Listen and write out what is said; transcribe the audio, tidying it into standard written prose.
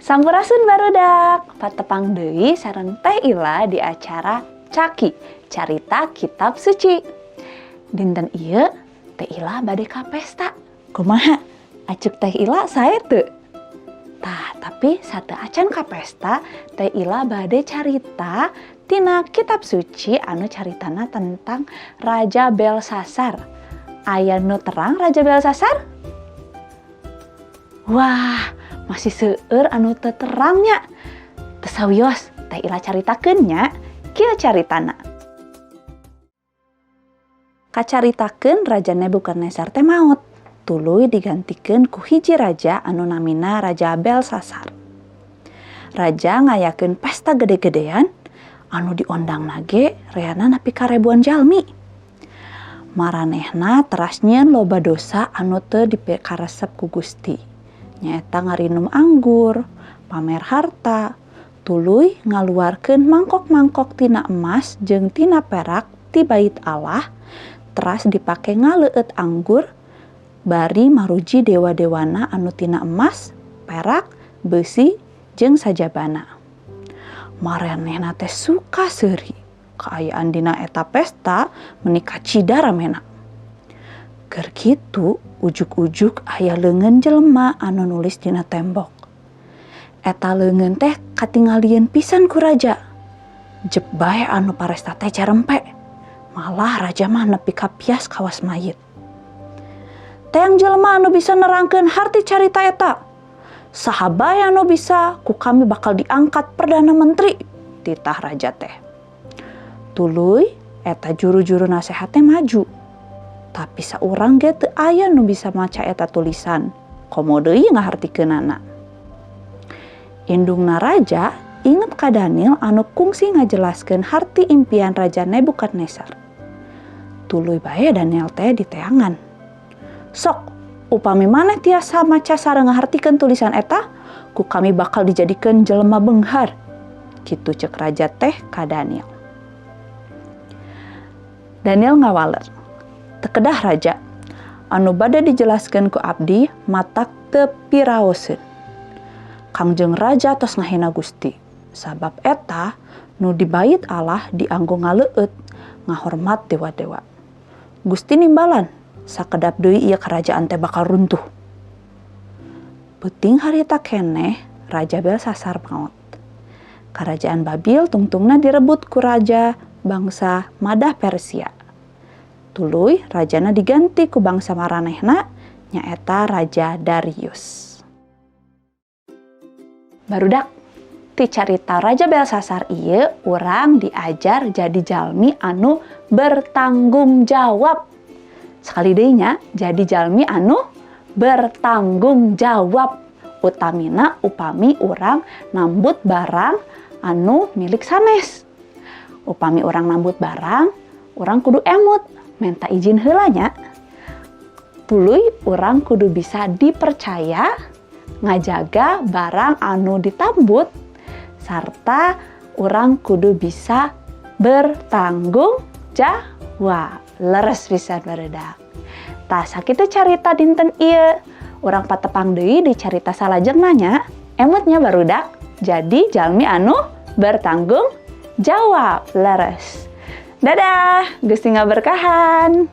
Sampurasun, barudak. Patepang deui sareng Teh Ila di acara Caki, Carita Kitab Suci. Dinten ieu Teh Ila bade ka pesta. Kumaha? Acuk Teh Ila sae teu? Tah, tapi sateuacan ka pesta, Teh Ila bade carita tina Kitab Suci anu caritana tentang Raja Belsasar. Aya nu terang Raja Belsasar? Wah, masih seueur anu teu terang nya. Teu sawios, Teh Ila caritakeun nya. Kieu caritana. Kacaritakeun Raja Nebukadnezar teh maot. Tuluy digantikeun ku hiji raja anu namina Raja Belsasar. Raja ngayakeun pesta gede-gedean anu diondangna ge reana nepi ka ribuan jalmi. Maranehna teras nyieun loba dosa anu teu dipikaresep ku Gusti. Nyaeta ngarinum anggur, pamer harta, tuluy ngaluarkeun mangkok-mangkok tina emas jeung tina perak ti bait Allah, teras dipake ngaleueut anggur bari maruji dewa-dewana anu tina emas, perak, besi, jeung sajabana. Maranehna teh suka seuri. Kaayaan dina eta pesta meuni kacida ramena. Keur kitu, ujug-ujug aya leungeun jelema anu nulis dina tembok. Eta leungeun teh katingalieun pisan ku raja. Jep bae anu paresta teh carempe. Malah raja mah nepi ka pias kawas mayit. "Teang jelema anu bisa nerangkeun harti carita eta. Saha bae anu bisa, ku kami bakal diangkat perdana menteri," titah raja teh. Tuluy eta juru-juru nasehat teh maju. Tapi saurang ge teu aya nu bisa maca eta tulisan. Komo deui ngahartikeunana. Indungna raja inget ka Daniel anu kungsi ngajelaskeun harti impian Raja Nebukadnezar. Tuluy bae Daniel teh diteangan. "Sok, upami maneh tiasa maca sareng ngahartikeun tulisan eta, ku kami bakal dijadikeun jelema beunghar," kitu cek raja teh ka Daniel. Daniel ngawaler, "Teu kedah, Raja, anu bade dijelaskeun ku abdi matak teu piraoseun. Kangjeng Raja tos ngahina Gusti, sabab eta nu di bait Allah dianggo ngaleueut ngahormat dewa-dewa. Gusti nimbalan, sakedap deui ieu kerajaan teh bakal runtuh." Peuting harita keneh Raja Belsasar maot. Kerajaan Babil tungtungna direbut ku raja bangsa Madah Persia. Tuluy rajana diganti ku bangsa maranehna, nyaeta Raja Darius. Barudak, ti carita Raja Belsasar ieu urang diajar jadi jalmi anu bertanggung jawab. Sekali deui nya, jadi jalmi anu bertanggung jawab. Utamina upami urang nambut barang anu milik sanes. Upami urang nambut barang, urang kudu emut, menta izin heula nya. Tuluy urang kudu bisa dipercaya ngajaga barang anu ditambut sarta urang kudu bisa bertanggung jawab. Leres pisan, barudak. Tah, sakitu carita dinten ieu. Urang patepang deui di carita salajengna nya. Emut nya, barudak. Jadi jalmi anu bertanggung jawab. Leres. Dadah, Gusti ngaberkahan.